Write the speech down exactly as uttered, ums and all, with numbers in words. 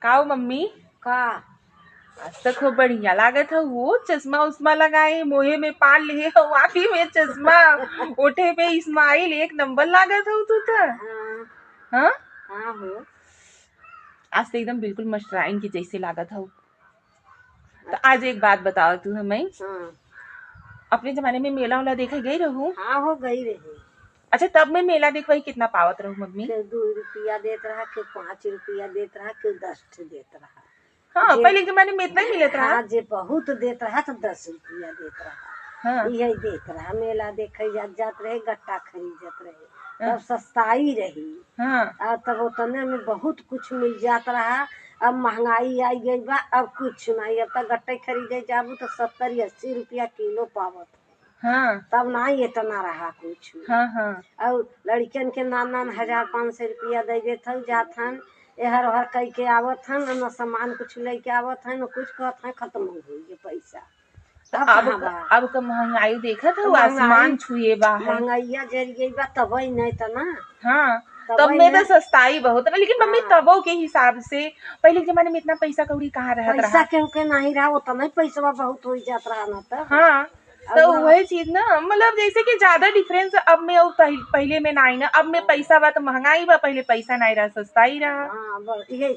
का हो मम्मी? का? आज तक हो बढ़िया लागत हो, वो चश्मा उश्मा लगाए, मोहे में पान लिहे हो, आँखी में चश्मा, ओठे पे स्माइल, एक नंबर लागत हो तू तो। हाँ। हाँ? हाँ हो। आज तो एकदम बिल्कुल मस्टराइन की जैसे लागत हो। तो आज एक बात बताओ तू हमें, हाँ। अपने जमाने में मेला उला देखे गई रहू? हाँ हो, गई रही। अच्छा, तब में मेला देखवाई कितना पावत रहू मम्मी? केहू दू रुपया देत रहा, केहू पाँच रुपया देत रहा, केहू दस ठे देत रहा। हाँ, जे पहले के जमाने में इतना ही मिलत रहा। हाँ, जे बहुत देत रहा तो दस रुपया देत रहा। हाँ। यही देत रहा, मेला देखे जात, जात रहे, गट्टा खरीदत रहे। हाँ। तब सस्ताई रही। हाँ। आ तब उतने में बहुत कुछ मिल जात रहा। अब महंगाई आई गई बा, अब कुछ नहीं। अब तक गट्टे खरीदे जाबू तो सत्तर अस्सी रुपया किलो पावत। हाँ। तब ना इतना रहा कुछ। हाँ, हाँ। और लड़कियन के नान नान हजार पाँच सौ रुपया दे देत हन, जात हन, एहर ओहर कई के आवत हन, न सामान कुछ लेके आवत हन, न कुछ कहत हन, खत्म हो गई ये पैसा। तो अब अब कहाँ क-, बा? अब का महंगाई देखत हो, महंगाई, आसमान छुए बा है। महंगाइया जर गई बा, तबई नहीं त ना। हाँ, तबई तब में ना। तो सस्ताई बहुत ना, लेकिन मम्मी हाँ। तबो के हिसाब से पहले के जमाने में इतना पैसा कौड़ी कहाँ रहत पैसा रहा? केहू के नहीं रहा, उतना ही पैसवा बहुत हो जात रहा ना तब। हाँ, अब तो ना। वही चीज ना, मतलब जैसे कि ज्यादा डिफरेंस अब में और पहल-, पहले में नहीं ना, अब में हाँ। पैसा बा तो महंगाई बा, पहले पैसा नहीं रहा, सस्ताई रहा। हाँ, बस यही